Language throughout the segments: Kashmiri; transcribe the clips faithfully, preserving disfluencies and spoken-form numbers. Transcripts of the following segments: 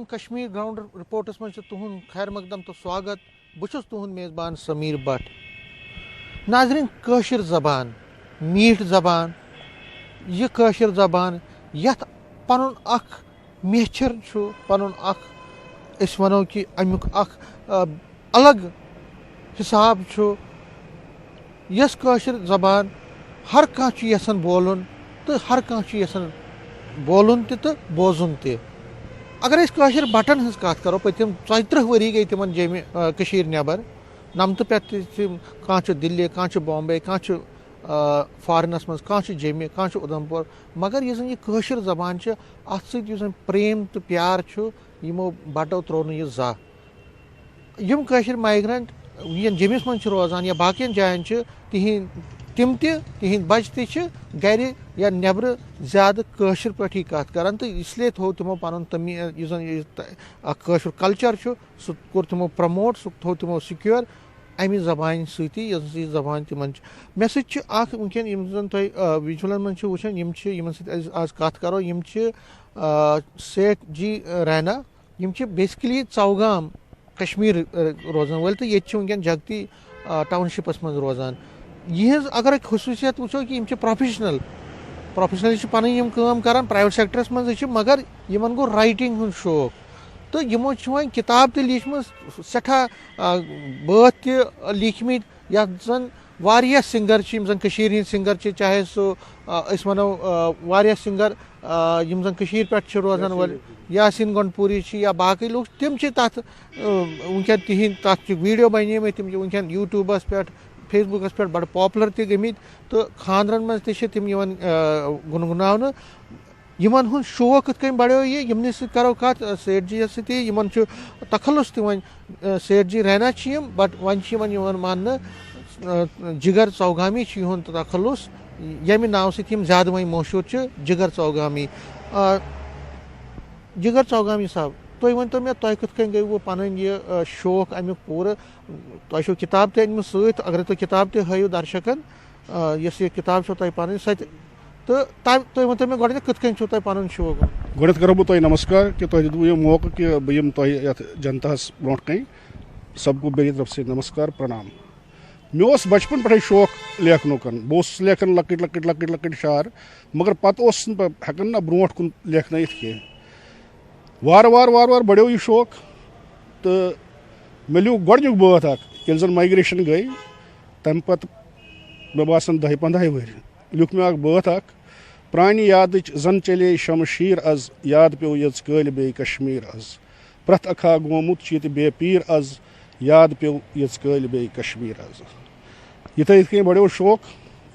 کشمیر گراؤنڈ رپورٹس منٛز چھُ تُہُنٛد خیر مقدم تہٕ سواگت۔ بہٕ چھُس تُہُنٛد میزبان سمیر بٹ۔ ناظرین، کٲشِر زبان، میٖٹھ زبان، یہِ کٲشِر زبان یَتھ پنُن اکھ میچھر چھُ، پنُن اکھ، أسۍ وَنو کہِ اَمیُک اکھ، آ، الگ حساب چھُ۔ یۄس کٲشِر زبان ہر کانٛہہ چھُ یژھان بولُن تہٕ ہر کانٛہہ چھُ یژھان بولُن تہِ تہٕ بوزُن تہِ۔ اگر أسۍ کٲشِر بٹن ہٕنٛز کتھ کرو، پٔتِم ژۄیہِ ترٕٛہ ؤری گٔے تِمن جیٚمہِ، آ، کٔشیٖر نٮ۪بر۔ نمتہٕ پٮ۪ٹھ تہِ چھِ، کانٛہہ چھُ دِلہِ، کانٛہہ چھُ بمبے، کانٛہہ چھُ، آ، فارنس منٛز، کانٛہہ چھُ جیٚمہِ، کانٛہہ چھُ اُدھمپور۔ مگر یُس زن یہِ کٲشِر زبان چھِ، اتھ سۭتۍ یُس زن پریم تہٕ پیار چھُ، یِمو بٹو ترٛوو نہٕ یہِ زانٛہہ۔ یِم کٲشِر مایگرنٹ یِم جیٚمِس منٛز چھِ روزان یا باقین جاین چھِ، تِہِنٛدۍ، تِم تہِ، تِہِنٛدۍ بچہِ تہِ چھِ گرِ یا نٮ۪برٕ زیادٕ کٲشِر پٲٹھی کتھ کران، تہٕ اس لیے تھوٚو تِمو پنُن تمی-، یُس زن یہِ اکھ کٲشُر کلچر چھُ، سُہ کوٚر تِمو پرموٹ، سُہ تھوٚو تِمو سِکیور امہِ زبانہِ سۭتی، یۄس زِ یہِ زبان تِمن چھِ۔ مےٚ سۭتۍ چھِ اکھ وٕنکیٚن، یِم زن تۄہہِ، آ، ویجولن منٛز چھِ وٕچھان، یِم چھِ، یِمن سۭتۍ أسۍ آز کتھ کرو، یِم چھِ، آ، سیٹھ جی رینا۔ یِم چھِ basically ژوگام کشمیر، آ، روزن وٲلۍ، تہٕ ییٚتہِ چھِ وٕنکیٚن جگتی، آ، ٹاؤن شپس منٛز روزان۔ یِہنٛز اگر خصوٗصیت وٕچھو کہِ یِم چھِ پروفیشنل، پروفیشنلی چھِ پنٕنۍ یِم کٲم کران پرایویٹ سیکٹرس منٛز چھِ، مگر یِمن گوٚو رائٹنگ ہُنٛد شوق، تہٕ یِمو چھِ وۄنۍ کِتاب تہِ لیٖچھمٕژ، سٮ۪ٹھاہ، آ، بٲتھ تہِ لیٖکھمٕتۍ، یَتھ زَن واریاہ سِنٛگَر چھِ، یِم زَن کٔشیٖرِ ہِنٛدۍ سِنٛگَر چھِ، چاہے سُہ، آ، أسۍ وَنو، آ، واریاہ سِنٛگَر، آ، یِم زَن کٔشیٖرِ پٮ۪ٹھ چھِ روزان وٲلۍ، یاسیٖن گنڈپوٗری چھِ یا باقٕے لُکھ، تِم چھِ تَتھ، آ، وٕنکٮ۪ن تِہِنٛدۍ، تَتھ چھِ ویٖڈیو بَنیمٕتۍ، تِم چھِ وٕنکٮ۪ن یوٗٹیوٗبَس پٮ۪ٹھ، فیس بُکَس پٮ۪ٹھ بَڑٕ پاپولَر تہِ گٔمٕتۍ، تہٕ خانٛدرَن منٛز تہِ چھِ تِم یِوان، آ، گُنگُناونہٕ۔ یِمن ہُنٛد شوق کِتھ کٔنۍ بڑیو یہِ، یِمنٕے سۭتۍ کرو کتھ، آ، سیٹھ جی یس سۭتۍ۔ یِمن چھُ تخلص تہِ وۄنۍ، آ، سیٹھ جی رینا چھِ یِم، but وۄنۍ چھِ یِمن یِوان ماننہٕ، آ، جگر ژوگامی چھُ یِہُنٛد تخلص، ییٚمہِ ناوٕ سۭتۍ یِم زیادٕ وۄنۍ مشہوٗر چھِ، جگر ژوگامی۔ آ، جگر ژوگامی صٲب، تُہۍ ؤنۍ تو مےٚ، تۄہہِ کِتھ کٔنۍ گٔیوٕ پنٕنۍ یہِ، آ، شوق امیُک پوٗرٕ؟ تۄہہِ چھو کِتاب تہِ أنمٕژ سۭتۍ، اگرے تُہۍ کِتاب تہِ ہٲیِو درشکن، آ، یۄس یہِ کِتاب چھو تۄہہِ پنٕنۍ سۄ تہِ، تہٕ تَمہِ، تُہۍ ؤنۍ تو مےٚ گۄڈٕنٮ۪تھ کِتھ کٔنۍ چھو تۄہہِ پنُن شوق؟ گۄڈٕنٮ۪تھ کرو بہٕ تۄہہِ نمسکار کہِ تۄہہِ دیُتوٕ یہِ موقعہٕ کہِ بہٕ یِمہٕ تۄہہِ یتھ جنتاہس برونٛٹھ کنہِ۔ سب کو میری طرف سے نمسکار، پرنام۔ مےٚ اوس بچپن پٮ۪ٹھے شوق لیکھنُک۔ بہٕ اوسُس لیکھان لۄکٕٹۍ لۄکٕٹۍ لۄکٕٹۍ لۄکٕٹۍ شعر، مگر پتہٕ اوسُس نہٕ بہٕ ہٮ۪کان نہ برونٛٹھ کُن لیکھنٲیِتھ کینٛہہ۔ وارٕ وارٕ وارٕ وارٕ بڑیو یہِ شوق، تہٕ مےٚ لیوٗکھ گۄڈٕنیُک بٲتھ اکھ، ییٚلہِ زن مایگریشن گٔے، تمہِ پتہٕ مےٚ باسان دَہہِ پنٛداہہِ ؤہرِ، لیوٗکھ مےٚ اکھ بٲتھ اکھ، پرٛانہِ یادٕچ زن چلے شمشیر از، یاد پیوٚو یٔژ کٲلۍ بیٚیہِ کشمیر از۔ پرٛٮ۪تھ اکھا گومُت چھُ ییٚتہِ بے پیٖر از، یاد پیوٚو یٔژ کٲلۍ بیٚیہِ کشمیر از۔ یِتھے یِتھ کٔنۍ بڑیو شوق،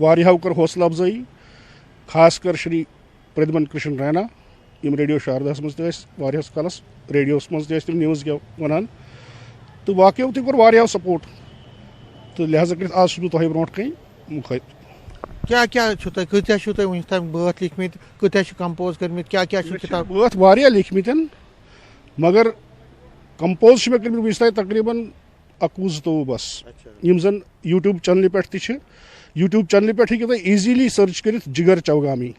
واریاہو کٔر حوصلہٕ افزٲیی، خاص کر شری پردمن کرشن رینا، یِم ریڈیو شارداہس منٛز تہِ ٲسۍ واریاہس کالس، ریڈیوس منٛز تہِ ٲسۍ تِم نیوز کیٛاہ ونان، تہٕ واقعو تہِ کوٚر واریاہو سپورٹ، تہٕ لہذا کٔرِتھ آز چھُس بہٕ تۄہہِ برونٛٹھ کنہِ مُخٲطب۔ کیٛاہ کیٛاہ چھُو تۄہہِ، کۭتیٛاہ چھُو تۄہہِ وٕنیُک تام بٲتھ لیکھمٕتۍ، کۭتیٛاہ چھُ کمپوز کٔرمٕتۍ، کیٛاہ کیٛاہ چھُو مےٚ چھِ کِتاب؟ بٲتھ واریاہ لیکھمٕتٮ۪ن، مگر کمپوز چھِ مےٚ کٔرمٕتۍ وٕنیُک تام تقریباً اکوُہ زٕتووُہ بس، اچھا۔ یِم زن یوٗٹیوب چینلہِ پٮ۪ٹھ تہِ چھِ۔ یوٗٹیوب چینلہِ پٮ۪ٹھ ہیٚکِو تُہۍ ایٖزیلی سٔرٕچ کٔرِتھ جگر چوگامی،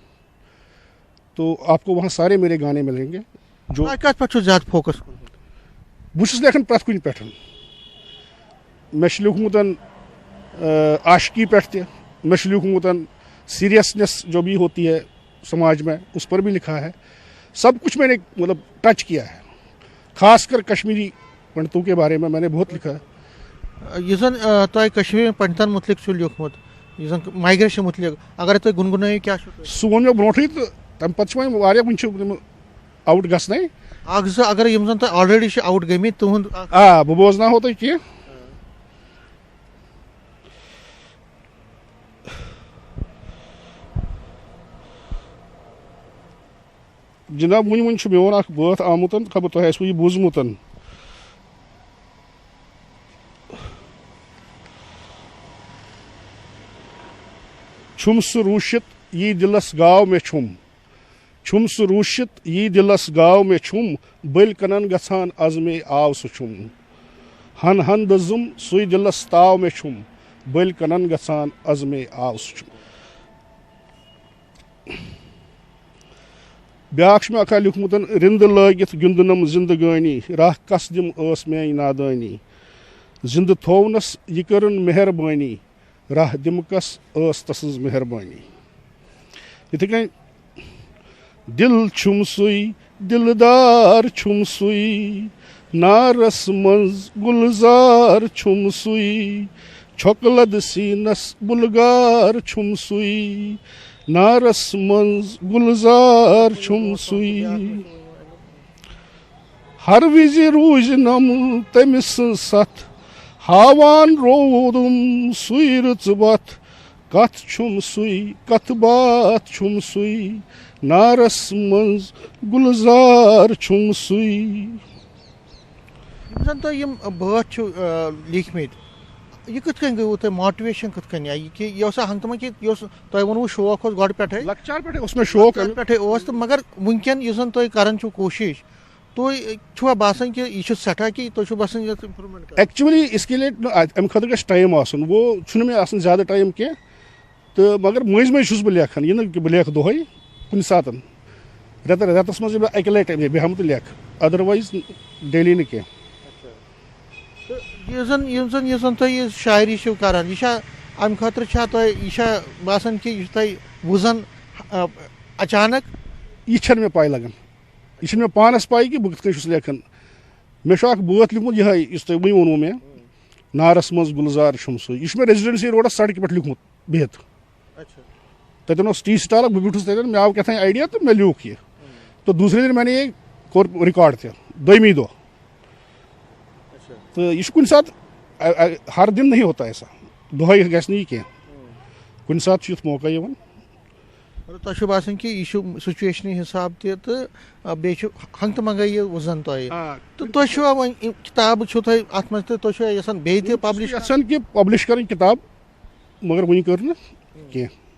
تو آپ کو وہاں سارے میرے گانے ملیں گے۔ جو تۄہہِ کتھ پٮ۪ٹھ چھُو زیادٕ فوکس کوٚرمُت؟ بہٕ چھُس لیکھان پرٛٮ۪تھ کُنہِ پٮ۪ٹھ۔ مےٚ چھُ لیوٗکھمُت، آ، عاشقی پٮ۪ٹھ تہِ، مےٚ چھُ لیوٗکھمُت سیریسنس جو بھی ہوتی ہے سماج میں، اس پر بھی لکھا ہے۔ سب کچھ میں نے مطلب ٹچ کیا ہے، خاص کر کشمیری پنڈتوں کے بارے میں میں نے بہت لکھا ہے۔ یُس زن، آ، تۄہہِ کشمیٖری پنڈتن مُتعلق چھُ لیوٗکھمُت، یُس زن مایگریشن مُتعلق، اگر تُہۍ گُنگُنٲیِو، کیٛاہ چھُو تۄہہِ؟ سُہ ووٚن مےٚ برونٛٹھٕے، تہٕ تَمہِ پتہٕ چھِ وۄنۍ واریاہ، وٕنہِ چھِ تِم آوُٹ گژھنَے۔ اکھ زٕ، اگر یِم زن تۄہہِ already چھِ آوُٹ گٔمٕتۍ، تُہُنٛد اکھ آ، بہٕ بوزناوہو تۄہہِ کینٛہہ۔ جناب، وُنہِ وُنہِ چھُ میون اکھ بٲتھ آمُت، خبر تۄہہِ آسِوٕ یہِ بوٗزمُت۔ چھُم سُہ روٗشِتھ یی دِلس گاو مےٚ چھُم۔ چھُم سُہ روٗشِتھ یی دِلس گاو مےٚ چھُم، بٔلۍ کنن گژھان از مے آو سُہ چھُم۔ ہن ہن دٔزٕم سُے دِلس تاو مےٚ چھُم، بٔلۍ کنن گژھان از مے آو سُہ چھُم۔ بیٛاکھ چھُ مےٚ اکھا لیوٗکھمُت، رِندٕ لٲگِتھ گِنٛدنم زِندگٲنی، راہ کس دِم ٲس میٛانہِ نادٲنی۔ زِندٕ تھوونس یہِ کٔرٕن مہربٲنی، راہ دِم کس ٲس تسٕنز مہربٲنی۔ یِتھے کٔنۍ، دِل چھُم سُے، دِلدار چھُم سُے، نارس منٛز گُلزار چھُم سُے، چھۄکہٕ لد سیٖنس بُلغار چھُم سُے، نارس منٛز گُلزار چھُم سُے۔ ہر وِزِ روٗزنم تٔمۍ سٕنٛز ستھ، ہاوان روٗدُم سُے رٕژ وتھ۔ کتھ چھُم سُے، کتھ باتھ چھُم سُے، نارس منٛز گُلزار چھُم سُے۔ یِم زن تۄہہِ یِم بٲتھ چھِو، آ، لیٖکھمٕتۍ، یہِ کِتھ کٔنۍ گٔیوٕ تۄہہِ؟ موٹیویشن کِتھ کٔنۍ آیہِ؟ یہِ کہِ یہِ اوسا ہنٛگتہٕ منٛگہٕ کہِ یہِ اوس، تۄہہِ ووٚنوُ شوق اوس گۄڈٕ پٮ۪ٹھَے؟ لۄکچار پٮ۪ٹھَے اوس مےٚ شوق لۄکچار اَمیُک۔ پٮ۪ٹھَے اوس، تہٕ مگر وٕنکٮ۪ن یُس زن تۄہہِ کران چھِو کوٗشِش، تُہۍ چھُوا باسان کہِ یہِ چھُ سٮ۪ٹھاہ کہِ تُہۍ چھِو باسان یَتھ improvement کران؟ ایکچولی اس کے لیے نہ، اَتھ، اَمہِ خٲطرٕ گژھِ ٹایم آسُن۔ وہ چھُنہٕ مےٚ آسان زیادٕ ٹایم کینٛہہ، تہٕ مگر مٔنٛزۍ مٔنٛزۍ چھُس بہٕ لیکھان، یہِ نہٕ کہِ بہٕ لیکھٕ دۄہَے، کُنہِ ساتَن۔ رٮ۪تہٕ، رٮ۪تَس منٛز ییٚلہِ بہٕ اَکہِ لَٹہِ بیٚہمہٕ تہٕ لیکھٕ، otherwise daily نہٕ کینٛہہ۔ تہٕ یُس زَن، یِم زَن، یُس زَن تُہۍ یہِ شاعری چھِو کَران، یہِ چھا، اَمہِ خٲطرٕ چھا تۄہہِ، یہِ چھا باسان کہِ یہِ چھُ تۄہہِ وُزَن، آ، اچانک؟ یہِ چھَنہٕ مےٚ پَے لَگان۔ یہِ چھَنہٕ مےٚ پانَس پَے کہِ بہٕ کِتھ کٔنۍ چھُس لیکھان۔ مےٚ چھُ اَکھ بٲتھ لیوٗکھمُت یِہوٚے، یُس تۄہہِ وٕنۍ ووٚنوُ مےٚ، نارَس منٛز گُلزار چھُم سُے۔ یہِ چھُ مےٚ ریزیڈنسی روڈَس سڑکہِ پٮ۪ٹھ لیوٗکھمُت بِہِتھ۔ اچھا۔ تَتٮ۪ن اوس ٹی سٹال اَکھ، بہٕ بیوٗٹھُس تَتٮ۪ن، مےٚ آو کیٛاہ تام آیڈیا تہٕ مےٚ لیوٗکھ یہِ۔ تہٕ دوٗسرے دِن میں نے یہِ کوٚر ریکارڈ تہِ، دوٚیمہِ دۄہ۔ اچھا۔ تہٕ یہِ چھُ کُنہِ ساتہٕ، اَ-، اَ-، ہر دِن نہیں ہوتا ایسا، دۄہَے گژھِ نہٕ یہِ کینٛہہ۔ کُنہِ ساتہٕ چھُ یُتھ موقع یِوان۔ مطلب، تۄہہِ چھُو باسان کہِ یہِ چھُ سُچویشنہِ حساب تہِ تہٕ، آ، بیٚیہِ چھُ ہنٛگتہٕ منٛگَے یہِ وُزَن تۄہہِ۔ آ۔ تہٕ تۄہہِ چھُوا وۄنۍ یِم کِتابہٕ چھُو تۄہہِ اَتھ منٛز تہٕ تُہۍ چھُوا یَژھان بیٚیہِ تہِ بہٕ چھُس پبلش یَژھان کہِ پبلش کَرٕنۍ کِتاب، مگر وٕنہِ کٔر نہٕ کینٛہہ۔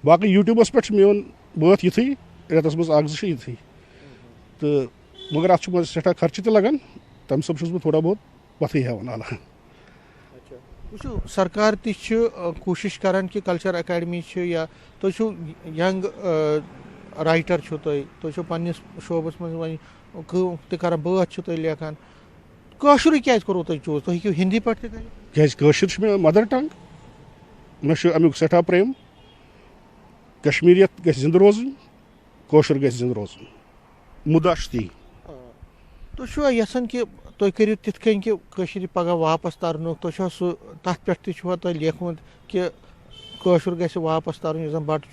باقٕے یوٗٹیوٗبَس پٮ۪ٹھ چھُ میون بٲتھ یِتھُے، رٮ۪تَس منٛز اَکھ زٕ چھِ یِتھُے۔ تہٕ مگر اَتھ چھُ منٛزٕ سٮ۪ٹھاہ خرچہٕ تہِ لَگان، تَمہِ سببہٕ چھُس بہٕ تھوڑا بہت پَتھٕے ہٮ۪وان اَلہٕ۔ اچھا۔ وٕچھِو، سرکار تہِ چھِ، آ، کوٗشِش کَران کہِ کلچر اکیڈمی چھِ یا تُہۍ چھِو ینگ، آ، رائٹر چھِو تُہۍ، تُہۍ چھِو پننِس شعبس منٛز وۄنۍ کٲم تہِ کران، بٲتھ چھِو تُہۍ لیکھان۔ کٲشرُے کیازِ کوٚروٕ تۄہہِ چوٗز؟ تُہۍ ہیٚکِو ہِندی پٲٹھۍ تہِ کٔرِتھ۔ کیازِ کٲشِر چھِ مےٚ مَدر ٹنٛگ، مےٚ چھُ اَمیُک سٮ۪ٹھاہ پرٛیم۔ کشمیٖریت گژھِ زِندٕ روزٕنۍ، کٲشُر گژھِ زِندٕ روزُن، مُدا چھُ تی۔ آ۔ تُہۍ چھِوا یَژھان کہِ تُہۍ کٔرِو تِتھ کٔنۍ کہِ کٔشیٖرِ پگاہ واپس ترنُک؟ تُہۍ چھِوا سُہ، تَتھ پٮ۪ٹھ تہِ چھُوا تۄہہِ لیکھمُت کہِ کٲشُر گژھِ واپس ترُن، یُس زَن بَٹہٕ